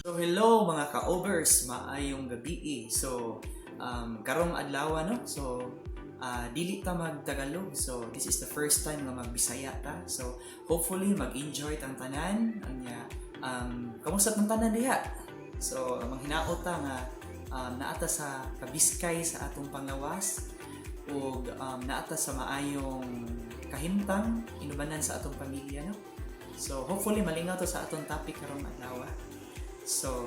So hello mga ka-overs, maayong gabi. So karong adlaw, no. So dili ta mag-Tagalog. So this is the first time nga magbisaya ta. So hopefully mag-enjoy tang tanan. Anya kamusta tang tanan diha? So manghinaot ta nga naata sa kabiskay sa atong panglawas ug naata sa maayong kahimtang inubanan sa atong pamilya, no. So hopefully malingaw to sa atong topic karong adlaw. So,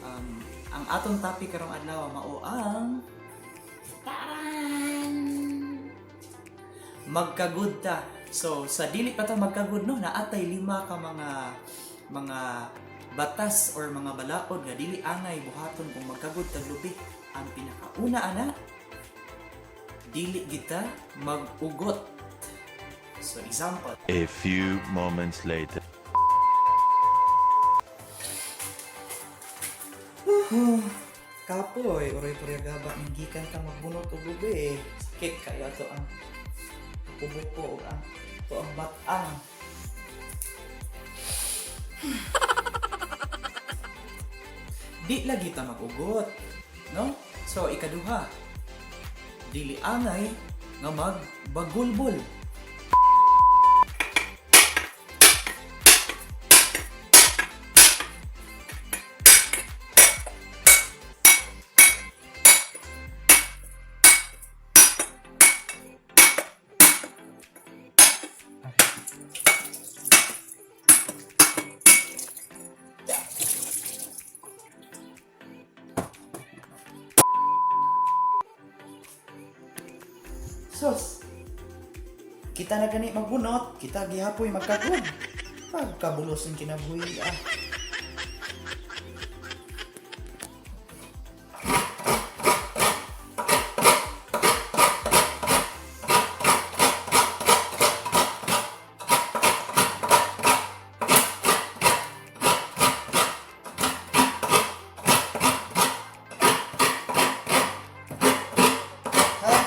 ang atong topic karong adlaw mao ang Taran! Magkagud ta. So, sa dili pa ta magkagud, no, naatay lima ka mga batas or mga balaod nga dili angay buhaton kung magkagud tag lubi. Ang pinakauna ana, dili kita mag-ugot. So, example. A few moments later. Kapoy, uroy purya gaba ning gikan ka magbunot og lubi eh. Sakit kayo ato ang kubo ko ug ang to ang batang. Di lagi ta mag-ugot, no? So ikaduha, dili angay nga magbagulbol. Sos, kita na gani magbunot, kita gihapoy magkagod. Pagkabulos ng kinabuhi ah.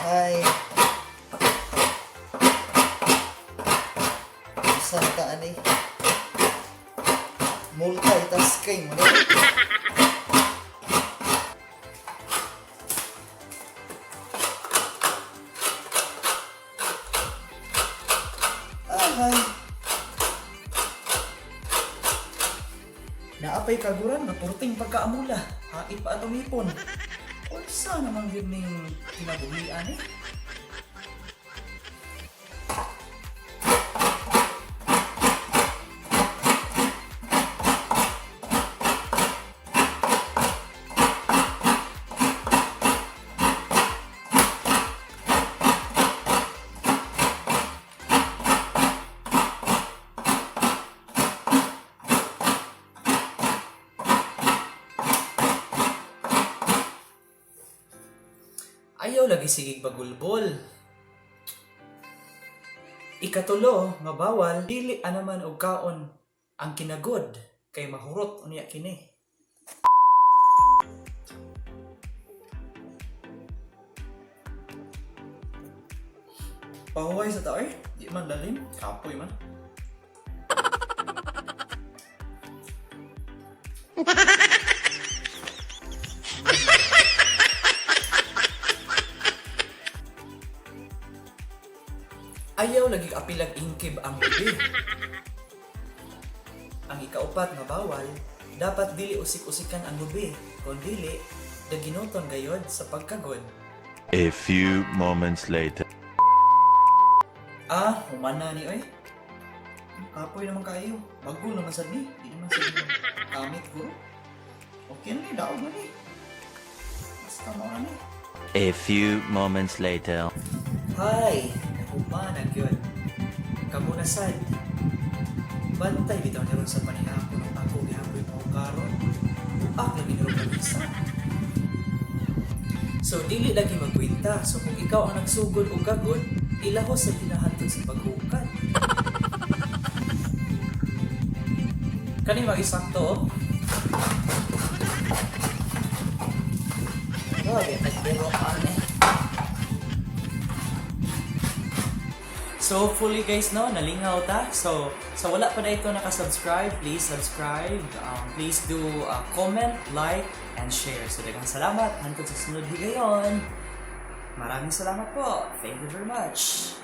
Hi. Usa ka ani. Multitasking mo ni. Ahay. Naapay kaguran nga purting pagkaamula. Hait pa atong ipon. Unsa naman gyud ning kinabuhian eh? Ayaw lagi sigig bagulbol. Ikatulo nga bawal, dili anaman og kaon ang kinagod kay mahurot unya kini. Pahuway sa tao eh. Di man lalim. Kapoy man. Ayaw lagi apilag ingkib ang lubi. Ang ikaupat nga bawal, dapat dili usik-usikan ang lubi, kung dili, daginoton gayod sa pagkagod. A few moments later. Ah, humana ni oy. Kapoy naman kayo. Bago naman sad ni. Di naman sad ni. Kamit ko. Okay na ni, daog na ni. Basta mo na ni. A few moments later. Hi! Humana gyud. Kamo na sad. Bantay bitaw ni ron sa panihapon ug ako gihapoy mo karon. Uak lagi ni ron isa. So dili lagi magkwenta. So kung ikaw ang nagsugod og kagod, ilahos sa kinahantod sa paghukad. Kani mag-isakto oh. Grabe, nagbiro ani. So hopefully, guys, no, nalingaw ta. So sa wala pa dito naka-subscribe, please subscribe. Please do comment, like, and share. So daghang salamat. Hangtod sa sunod higayon. Maraming salamat po. Thank you very much.